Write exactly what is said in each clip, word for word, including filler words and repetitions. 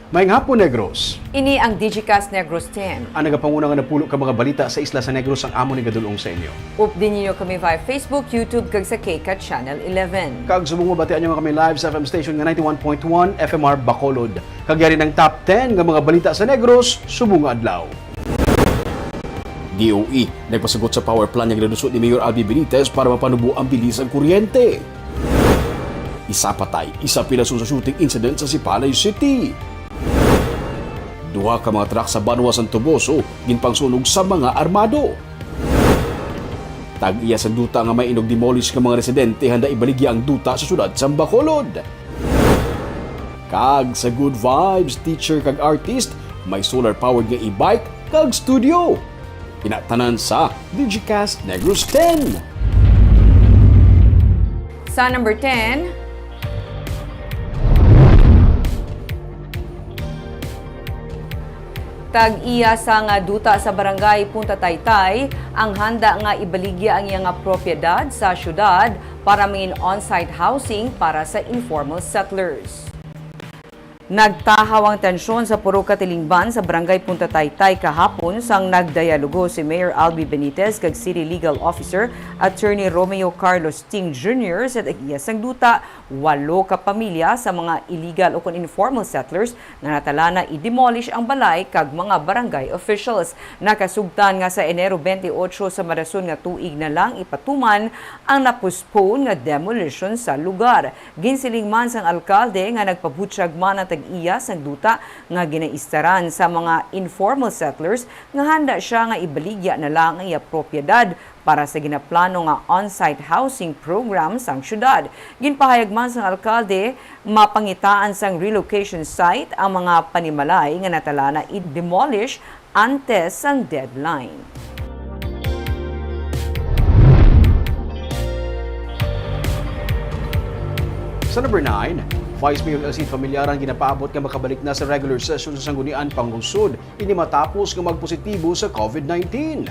Maayong hapon, Negros. Ini ang Digicast Negros ten. Ang nagapanguna nga napulo ka mga balita sa isla sa Negros ang amon igadul-ong sa inyo. Updi ninyo kami via Facebook, YouTube, kag sa KCAT Channel eleven. Kag subong mabatian nyo nga kami live sa F M station nga ninety-one point one F M R Bacolod. Kag yari ang top ten nga mga balita sa Negros subong nga adlaw. D O E nagpasugot sa power plant nga ginalusot ni Mayor Albi Benitez para mapanubo ang bili sang kuryente. Isa patay, isa pilason sa shooting incident sa Sipalay City. Duha ka mga truck sa banwa sang Toboso ginpangsunog sa mga armado. Tag-iya sang duta nga may inog-demolish nga mga residente handa ibaligya ang duta sa siyudad sang Bacolod. Kag sa Good Vibes, teacher kag artist, may solar-powered nga e-bike kag studio. Ina tanan sa Digicast Negros ten. Sa number ten, tag-iya sang duta sa Barangay Punta Taytay ang handa nga ibaligya ang iya nga propiedad sa siyudad para mangin on-site housing para sa informal settlers. Nagtahaw ang tensyon sa puro ka tilingban sa Barangay Punta Taytay kahapon sang nagdialogo si Mayor Albi Benitez kag City Legal Officer Attorney Romeo Carlos Ting Junior sa tag-iya sang duta. Walo ka pamilya sa mga illegal o kon informal settlers nga natalana i-demolish ang balay kag mga barangay officials. Nakasugtan nga sa Enero twenty-eight sa marason nga tuig na lang ipatuman ang na-postpone nga demolition sa lugar. Ginsiling man sang alkalde nga nagpabutyag man ang tag-iya sang duta nga ginaistaran sa mga informal settlers nga handa sia nga ibaligya na lang ang iya propiedad para sa ginaplano nga on-site housing program sang syudad. Ginpahayag man sang alkalde, mapangitaan sang relocation site ang mga panimalay nga natalana i-demolish antes sang deadline. Sa number nine, Vice Mayor Elcid Familiaran ginapaabot nga makabalik na sa regular session sa Sangguniang Panglungsod, ini matapos nga magpositibo sa COVID nineteen.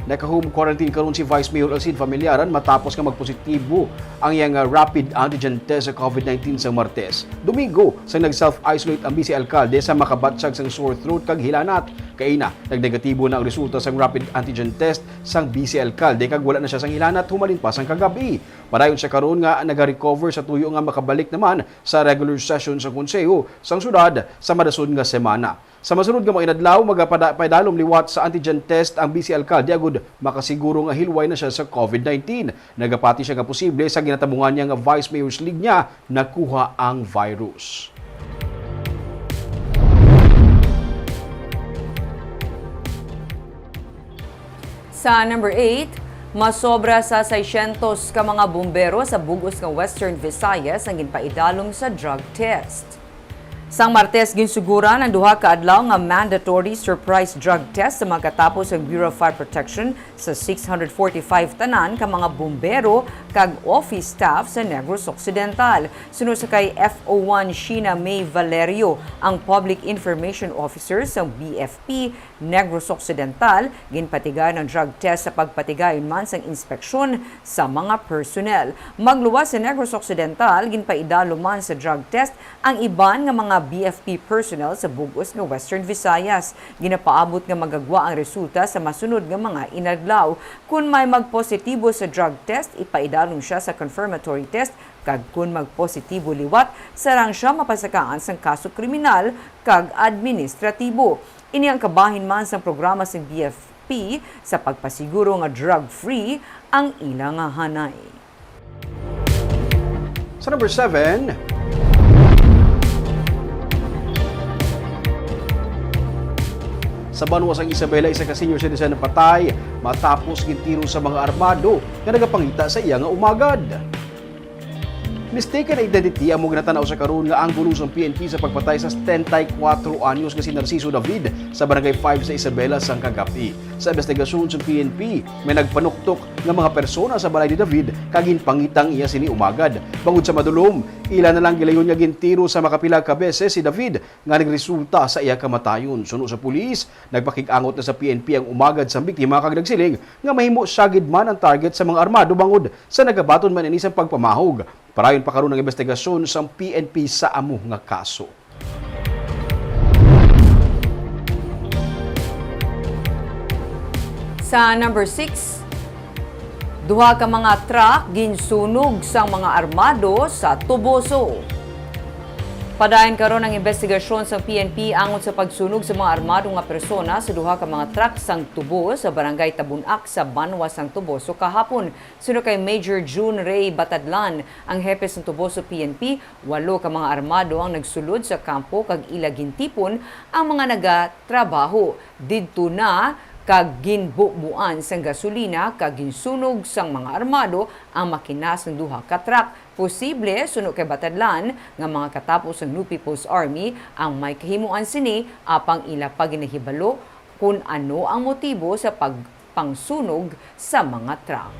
Naka-home quarantine karon si Vice Mayor Elcid Familiaran matapos nga magpositibo ang iyang, ah, rapid antigen test sa COVID nineteen sa Martes. Domingo, sang nag-self-isolate ang Vice Alkalde sa makabatyag sang sore throat kag hilanat. Kaina, nagnegatibo na ang resulta sang rapid antigen test sang Vice Alkalde kag wala na sia sang hilanat humalin pa sang kagab-i. Padayon siya karon nga nagarecover sa tuyo nga makabalik naman sa regular session sa Konseho sang Syudad sa madason nga semana. Sa masunod nga mga inadlaw, magapada-, paidalom liwat sa antigen test ang Vice Alkalde agud makasiguro nga hilway na sia sa COVID nineteen. Nagapati sia nga posible sa ginatabungan niya nga Vice Mayor's League niya nakuha ang virus. Sa number eight, masobra sa seiscientos ka mga bumbero sa bug-os nga Western Visayas ang ginpaidalom sa drug test. Sang Martes, ginsuguran ang duha ka adlaw nga mandatory surprise drug test sa mga katapo sang Bureau of Fire Protection sa six hundred forty-five tanan ka mga bumbero kag office staff sa Negros Occidental. Suno sa kay F O one Sheena May Valerio, ang Public Information Officer sang B F P, Negros Occidental, ginpatigayon ang drug test sa pagpatigayon man sang inspeksyon sa mga personnel. Magluwas sa Negros Occidental, ginpaidalom man sa drug test ang iban nga mga B F P personnel sa bug-os nga Western Visayas. Ginapaabot nga magagwa ang resulta sa masunod nga mga inadlaw. Kon may magpositibo sa drug test, ipaidalom sia sa confirmatory test, kag kon magpositibo liwat, sarang sia mapasakaan sang kaso kriminal kag administratibo. Ini ang kabahin man sang programa sang B F P sa pagpasiguro nga drug-free ang ila nga hanay. Sa number seven, sa banwa sang Isabela, isa ka senior citizen napatay matapos gintiro sa mga armado nga nagapangita sa iya nga umagad. Mistaken identity amo ginatan-aw sa karon nga anggulo sang P N P sa pagpatay sa setenta y cuatro anyos nga si Narciso David sa Barangay five sa Isabela sang kagab-i. Sa imbestigasyon sang P N P, may nagpanuktok nga mga persona sa balay ni David kag ginpangita ang iya sini umagad. Bangod sa madulom, ila na lang gilayon nga gintiro sa makapila ka beses si David nga nagresulta sa iya kamatayon. Suno sa pulis, nagpakig-angot na sa P N P ang umagad sang biktima kag nagsiling nga mahimo sia gid man ang target sa mga armado bangod sa nagabaton man ini sang pagpamahog. Padayon pa karon ang imbestigasyon sang P N P sa amo nga kaso. Sa number six, duha ka mga truck ginsunog sang mga armado sa Toboso. Padayon karon ang investigasyon sang P N P angot sa pagsunog sa mga armado nga persona sa duha ka mga truck sang tubo sa Barangay Tabunak sa banwa sang Toboso kahapon. Suno kay Major June Ray Batadlan, ang hepe sang Toboso P N P, walo ka mga armado ang nagsulod sa kampo kag ila gintipon ang mga nagatrabaho didto na kag ginbubuan sang gasolina kag ginsunog sang mga armado ang makina sang duha ka truck. Posible, suno kay Batadlan, nga mga katapos sang New People's Army ang may kahimuan sini, apang ila pa ginahibalo kon ano ang motibo sa pagpangsunog sa mga truck.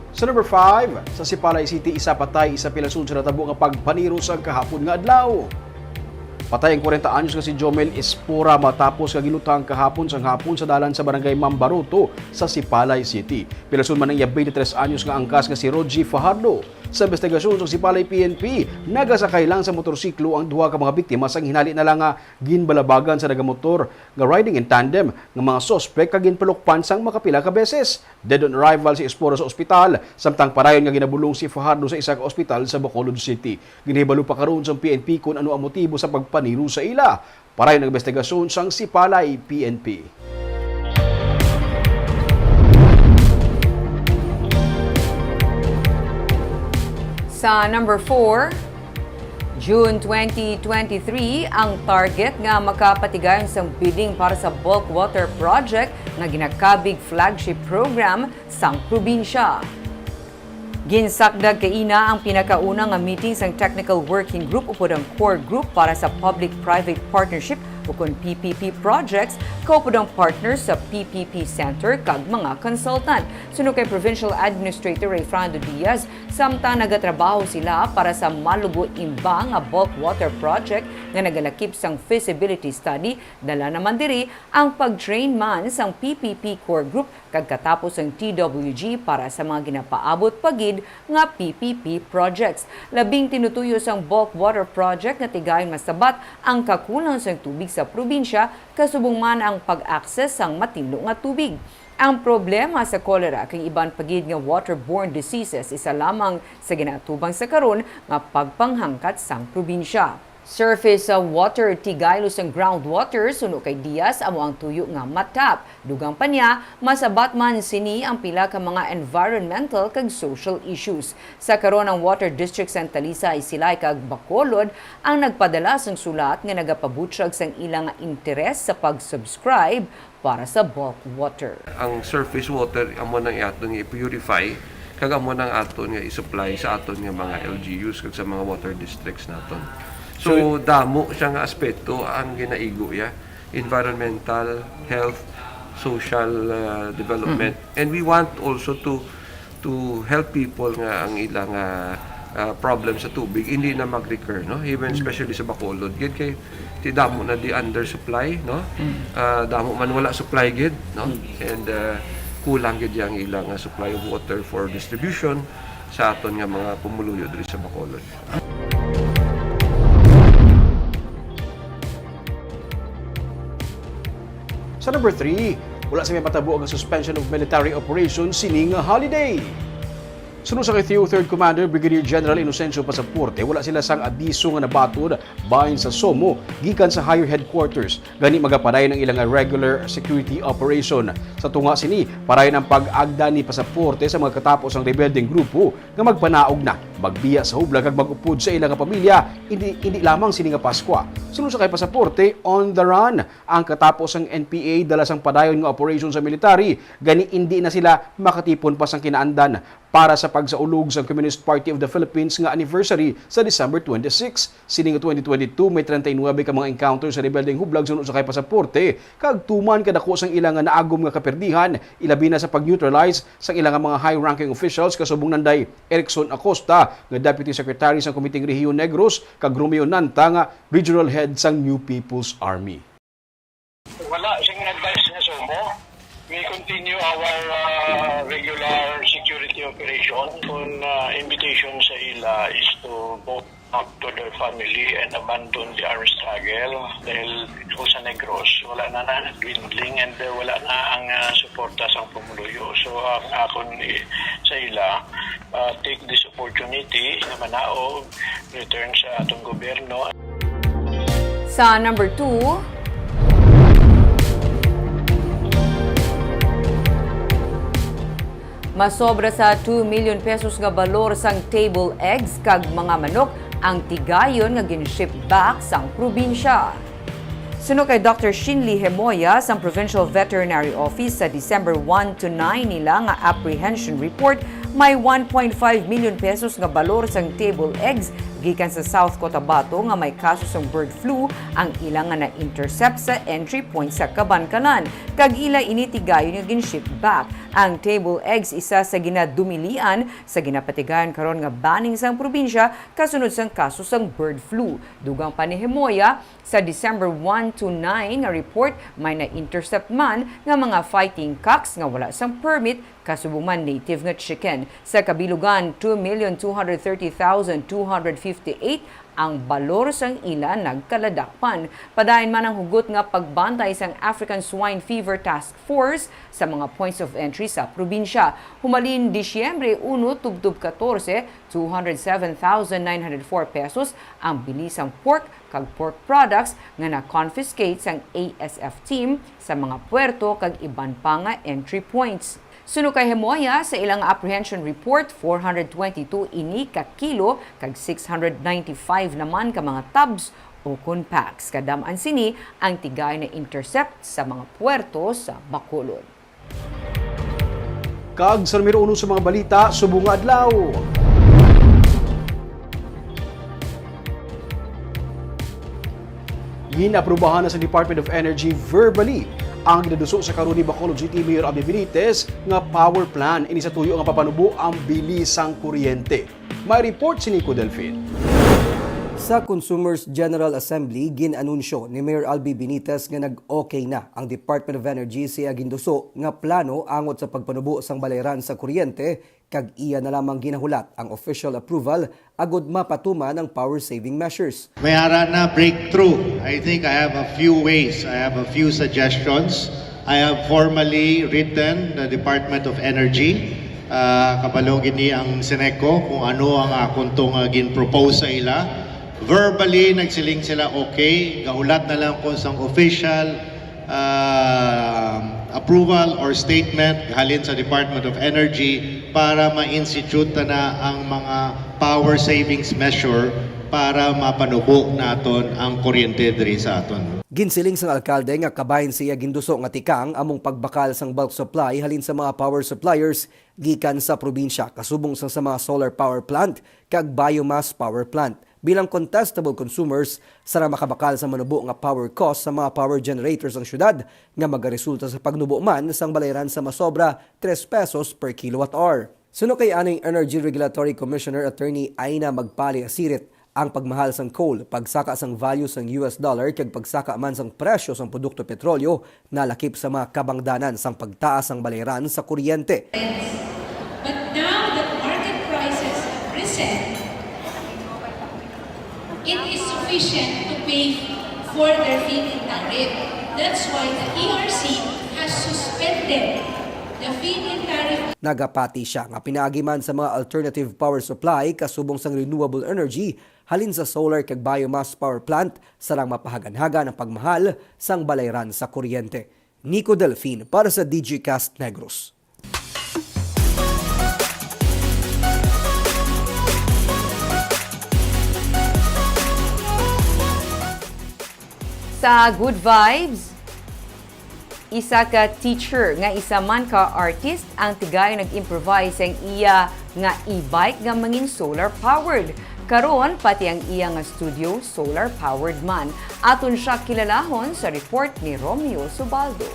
Sa number five, sa Sipalay City, isa patay, isa pilason sa natabo nga pagpaniro sang kahapon nga adlaw. Patay ang kwarenta anyos nga si Jomel Espora matapos nga ginutang kahapon sang hapon sa dalan sa barangay Mambaroto sa Sipalay City. Pilason man ang iya twenty-three anyos nga angkas nga si Rogie Fajardo. Sa investigasyon sa Sipalay P N P, nagasakay lang sa motorsiklo ang duha ka mga biktima sang hinali na lang nga ginbalabagan sa nagamotor nga riding in tandem nga mga suspek kag ginpalukpan sang makapila ka beses. Dead on arrival si Espora sa ospital, samtang padayon nga ginabulong si Fajardo sa isa ka ospital sa Bacolod City. Ginahibalo pa karon sang P N P kon ano ang motibo sa pagpaniro sa ila. Padayon ang investigasyon sang Sipalay P N P. Sa number four, June twenty twenty-three ang target nga makapatigayon sang bidding para sa bulk water project nga ginakabig flagship program sang probinsya. Ginsakdag kaina ang pinakauna nga meeting sang Technical Working Group upod ang Core Group para sa Public-Private Partnership ukon P P P projects kaupod ang partners sa P P P Center kag mga consultant. Suno kay Provincial Administrator Rayfrando Diaz, samtang nagatrabaho sila para sa Malugo-Imba nga bulk water project nga nagalakip sang feasibility study, dala naman diri ang pag-train man sang P P P Core Group kag katapos ang T W G para sa mga ginapaabot pa gid nga P P P projects. Labing tinutuyo sang bulk water project nga tigayon masabat ang kakulang sang tubig sa probinsya, kasubong man ang pag-access sang matinlo nga tubig. Ang problema sa cholera kag iban pa gid nga waterborne diseases isa lamang sa ginaatubang sa karon nga pagpanghangkat sang probinsya. Surface water, tigaylo sang groundwater, suno kay Diaz, amo ang tuyo nga matap. Dugang pa niya, masabat man sini ang pila ka mga environmental kag social issues. Sa karon, ang water district sang Talisay, Silay kag Bacolod ang nagpadala sang sulat nga nagapabutyag sang ila nga interes sa pag-subscribe para sa bulk water. Ang surface water, amo nang aton nga i-purify, kag amo nang aton nga i-supply sa aton nga mga L G Us kag sa mga water districts naton. So, damo siya nga aspeto ang ginaigo ya, environmental, health, social, uh, development. And we want also to to help people nga ang ilang, ah, ah, problem sa tubig hindi na mag-recur, no? Even especially sa Bacolod gid, kay ti damo na di undersupply, no? Ah, damo man wala supply gid, no? And, ah, kulang gid ang ilang, ah, supply of water for distribution sa aton nga mga pumuluyo diri sa Bacolod. Sa number three, wala sa may matabo ang suspension of military operation sining holiday. Suno sa kay Theo Third Commander Brigadier General Inocencio Pasaporte, wala sila sang abiso nga nabaton bahin sa SOMO gikan sa higher headquarters. Gani, magapadayon ang ilang regular security operation. Sa tunga sini, padayon ang pag-agda ni Pasaporte sa mga katapos ang rebeldeng grupo nga magpanaog na, magbiya sa hublag kag mag-upod sa ila nga pamilya, hindi, hindi lamang sini nga Paskwa. Suno sa kay Pasaporte, on the run ang katapos sang N P A dala sang padayon nga operasyon sa military, gani indi na sila makatipon pa sang kinaandan para sa pagsaulog sang Communist Party of the Philippines nga anniversary sa December twenty-six. Sini nga twenty twenty-two, may treinta y nuebe ka mga encounter sa rebeldeng hublag suno sa kay Pasaporte, kag tuman kadako sang ila nga naagom nga kaperdihan, ilabi na sa pag-neutralize sang ila nga mga high-ranking officials, kasubong nanday Erickson Acosta nga Deputy Secretary sang Komiteng Rehiyon Negros, kag Romeo Nanta nga Regional Head sang New People's Army. Wala sing advice nga SOMO. We continue our, uh, regular security operation. Kung, uh, invitation sa ila is to go Up to their family and abandon the armed struggle dahil kung sa Negros, wala na na dwindling and uh, wala na ang uh, suporta sa pumuluyo. So ang akon sa ila, uh, take this opportunity na manaog, return sa atong gobyerno. Sa number two, masobra sa two million pesos nga balor sang table eggs kag mga manok ang tigayon nga gin-ship back sang probinsya. Suno kay Doctor Shinli Hemoya sang Provincial Veterinary Office, sa December one to nine nila nga apprehension report, may one point five million pesos nga balor sang table eggs gikan sa South Cotabato nga may kaso sang bird flu ang ila nga na-intercept sa entry point sa Kabankalan, kag ila ini tigayon nga gin-ship back. Ang table eggs isa sa ginadumilian sa ginapatigayon karon nga banning sang probinsya kasunod sang kaso sang bird flu. Dugang pa ni Hemoya, sa December one to nine nga report, may na-intercept man nga mga fighting cocks nga wala sang permit, kasubong man native nga chicken. Sa kabilugan, two million two hundred thirty thousand two hundred fifty-eight ang balor sang ila nagkaladakpan. Padayon man ang hugot nga pagbantay sang African Swine Fever Task Force sa mga points of entry sa probinsya. Humalin Disyembre uno tubtob katorse, two hundred seven thousand nine hundred four pesos ang bili sang pork kag pork products nga na-confiscate sang A S F team sa mga puerto kag iban pa nga entry points. Suno kay Hemoya, sa ilang apprehension report, four hundred twenty-two ini ka kilo kag six hundred ninety-five naman ka mga tubs ukon packs. Kadam-an sini ang tigayon na-intercept sa mga puerto sa Bacolod. Kag sa numero uno sa mga balita subong nga adlaw. Ginaprubahan na sa Department of Energy verbally ang ginaduso sa karon ni Bacolod City Mayor Albi Benitez nga power plant ini sa tuyo nga papanubo ang bili sang kuryente. May report si Nico Delfin. Sa Consumers General Assembly, gin-anunsyo ni Mayor Albi Benitez nga nag-okay na ang Department of Energy sa iya ginduso nga plano angot sa pagpanubo sang balayran sa kuryente, kag iya na lamang ginahulat ang official approval agud mapatuman ang power saving measures. May ara na breakthrough. I think I have a few ways, I have a few suggestions. I have formally written the Department of Energy, ah, kabalo gid ni ang Seneco kung ano ang akon to nga gin-propose sa ila. Verbally, nagsiling sila okay. Gahulat na lang ko sang official ah, approval or statement halin sa Department of Energy para ma-institute na ang mga power savings measure para mapanubo naton ang kuryente diri sa aton. Ginsiling sang alkalde nga kabahin sa iya ginduso nga tikang among pagbakal sang bulk supply halin sa mga power suppliers gikan sa probinsya, kasubong sang sa mga solar power plant kag biomass power plant. Bilang contestable consumers, sarang makabakal sa manubo nga power cost sa mga power generators ang syudad, nga magaresulta sa pagnubo man sang balayran sa masobra tres pesos per kilowatt hour. Suno kay aning Energy Regulatory Commissioner Attorney Aina Magpali Asirit, ang pagmahal sang coal, pagsaka sang value sang U S dollar kag pagsaka man sang presyo sang produkto petrolyo nalakip sa mga kabangdanan sang pagtaas sang balayran sa kuryente. But now that market prices have risen, it is sufficient to pay for their feed-in tariff. That's why the E R C has suspended the feed-in tariff. Nagapati siya nga pinaagi man sa mga alternative power supply kasubong sang renewable energy halin sa solar kag biomass power plant, sarang mapahaganhagan ang pagmahal sang balayran sa kuryente. Nico Delfin para sa Digicast Negros. Sa Good Vibes, isa ka teacher nga isa man ka artist ang tigayon nag-improvise sang iya nga e-bike nga mangin solar-powered. Karon, pati ang iya nga studio solar-powered man. Aton sia kilalahon sa report ni Romeo Subaldo.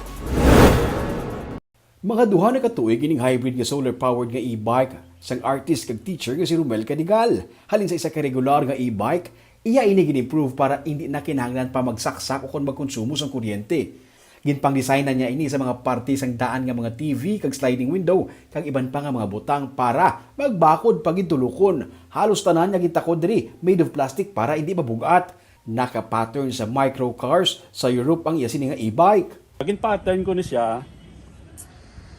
Mga duha na ka tuig ining hybrid nga solar-powered nga e-bike sang artist kag teacher nga si Romel Cadigal. Halin sa isa ka regular nga e-bike, iya ini gin-improve para indi na kinahanglan pa magsaksak ukon magkonsumo sang kuryente. Ginpangdesignan niya ini sa mga parte sang daan nga mga T V kag sliding window kag iban pa nga mga butang para magbakod pa gid tulokon. Halos tanan nga gintakod diri made of plastic para hindi mabug-at. Naka-pattern sa microcars sa Europe ang iya sini nga e-bike. Ginpattern ko ni siya,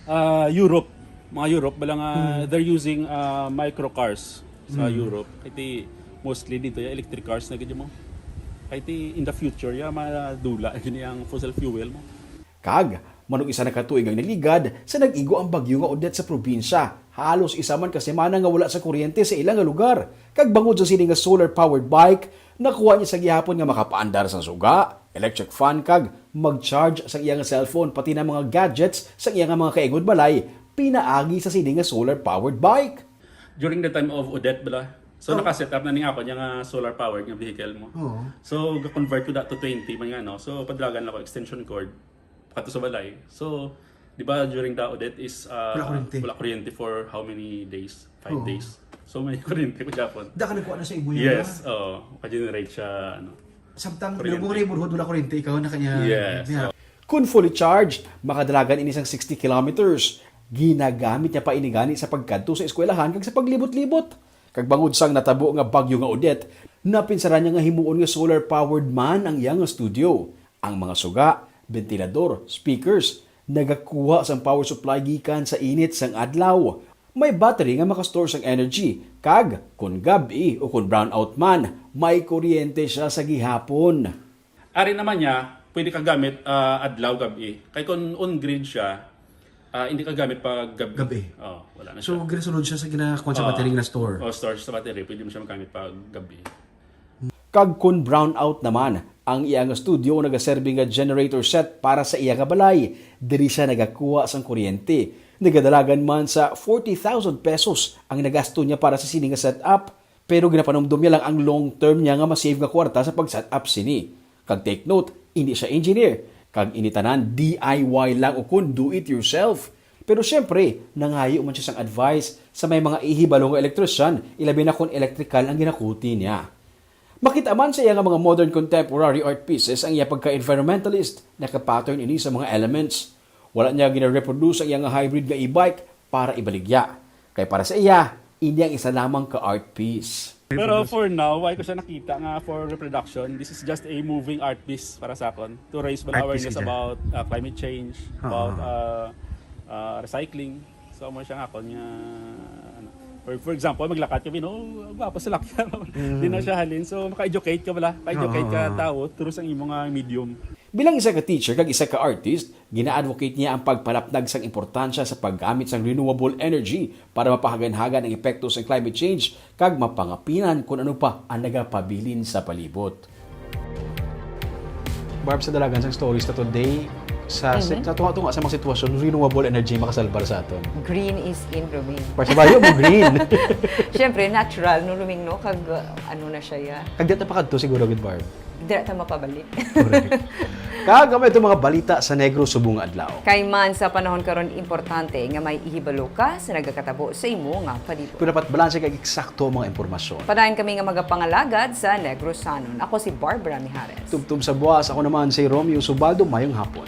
ah, Europe. Mga Europe, bala nga, hmm, they're using, ah, microcars sa, hmm, Europe. Kay ti mostly dito, ya electric cars na gid mo. Kay ti in the future, ya madula gini ang fossil fuel mo. Kag, manug isa na ka tuig ang naligad sa nag-igo ang bagyo nga Odette sa probinsya. Halos isa man ka semana nga wala sa kuryente sa ila nga lugar. Kag bangod sa sini nga solar-powered bike, nakuha niya sa gihapon nga makapaandar sa suga, electric fan, kag mag-charge sa iya nga cellphone, pati na mga gadgets sa iya nga mga kaingon balay, pinaagi sa sini nga solar-powered bike. During the time of Odette, bala, so, oh, naka-set up na ni ako niya nga solar-powered nga vehicle mo. Oo. So, ga-convert ko that to twenty, man nga, no? So, padalagan lang ko extension cord, kato sa balay. So, di ba, during the Odette is, uh, wala kuryente. Wala kuryente for how many days? Five, oo, days. So, may kuryente ko gihapon. Da ka nagkuha na sa imo yan, yes, ah? Oo. Maka-generate siya, ano, samtang kuryente. Pero kung neighborhood, wala kuryente, ikaw na kanya. Yes, yeah, oo. Kung fully charged, makadalagan ini sang sixty kilometers. Ginagamit niya pa ini gani sa pagkadto sa eskwelahan kag sa paglibot-libot. Kag bangod sang natabo nga bagyo nga Odette, napinsaran niya nga himuon nga solar-powered man ang iya nga studio. Ang mga suga, bentilador, speakers, nagakuha sang power supply gikan sa init sang adlaw. May battery nga makastore sang energy, kag kon gab-i o kon brownout man, may kuryente siya sa gihapon. Ari naman niya, pwede ka gamit, ah, adlaw, gab-i. Kay kon on-grid siya, ah, hindi ka gamit pag gab-i. Gab-i. Oh, wala na siya. So, ginasulod siya sa ginakuan sa, ah, battery nga store? Oh, store sa battery. Pwede mo siya magamit pag gab-i. Kag kon brownout naman, ang iya nga studio nagaserbi nga generator set para sa iya nga balay. Diri siya nagakuha sang kuryente. Nagadalagan man sa forty thousand pesos ang nagasto niya para sa sini nga setup. Pero ginapanumdom niya lang ang long term niya nga ma-save nga kwarta sa pag-set up sini. Kag take note, hindi siya engineer. Kag ini tanan D I Y lang ukon do it yourself. Pero siyempre, nangayo man siya sang advice sa may mga ihibalo nga elektrisyan, ilabi na kon electrical ang ginakuti niya. Makita man sa iya nga mga modern contemporary art pieces ang iya pagka-environmentalist, naka-pattern ini sa mga elements. Wala niya gina-reproduce ang iya nga hybrid nga e-bike para ibaligya. Kay para sa iya, ini ang isa lamang ka art piece. Pero for now, why ko siya nakita nga for reproduction? This is just a moving art piece para sa akon to raise bala awareness about, uh, climate change, about, uh, uh, recycling. So, amo siya nga akon nga, ano, for, for example, maglakat kami, no? Gwapo sa lakyan. Di na siya halin. So, maka-educate ka bala. Maka-educate ka tawo through sang imo nga medium. Bilang isa ka teacher kag isa ka artist, gina-advocate niya ang pagpalapnag sang importansya sa paggamit sang renewable energy para mapahaganhagan ang epekto sang climate change kag mapangapinan kon ano pa ang nagapabilin sa palibot. Barb, sa dalagan sang stories ta today, sa, mhm, sa tunga-tunga sa mga sitwasyon, renewable energy makasalbar sa aton. Green is in, Roming. Para sa bayo mo, green. Siyempre, natural, no, Roming, no? Kag, uh, ano na siya, ya. Kag di ta pakadto siguro gid, Barb. Dira ta mapabalik. Correct. Kag amo ito mga balita sa Negros subong nga adlaw. Kay man sa panahon karon, importante nga may ihibalo ka sa nagakatabo sa imo nga palibot. Kung dapat balanse kag eksakto ang mga impormasyon. Padayon kami nga magapangalagad sa Negrosanon. Ako si Barbara Mijares. Tubtob sa buwas, ako naman si Romeo Subaldo. Mayong hapon.